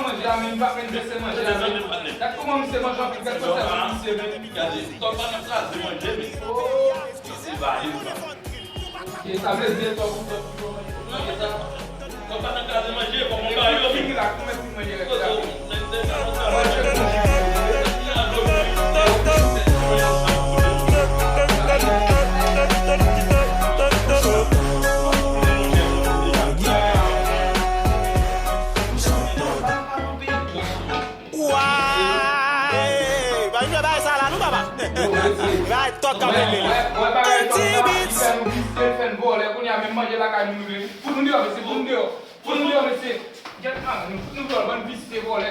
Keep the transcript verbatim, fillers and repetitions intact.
pran manje a, men m pa menm jese manje a, men. Gad kòman misye manje anpil, gad kòman sa misye, men. Gade, tòg pa nan kraze manje, men. Oh. Misye vale, sa. E sa vle di, tòg ou tòg ki pran manje. Tòg pa nan kraze manje, kòman ba yo, men. Fini la, kòman fini manje rès la? Why? Ba jwe bay sa la, nou papa. Bay tòk ap rele la. Anti Beats. Fè n vole, kounye a menm manje lakay moun nou vle. Fout nou deyò, mesye, fout nou deyò. Fout nou deyò, mesye. Gèt, ah, nou fout nou deyò, bann visye vòlè.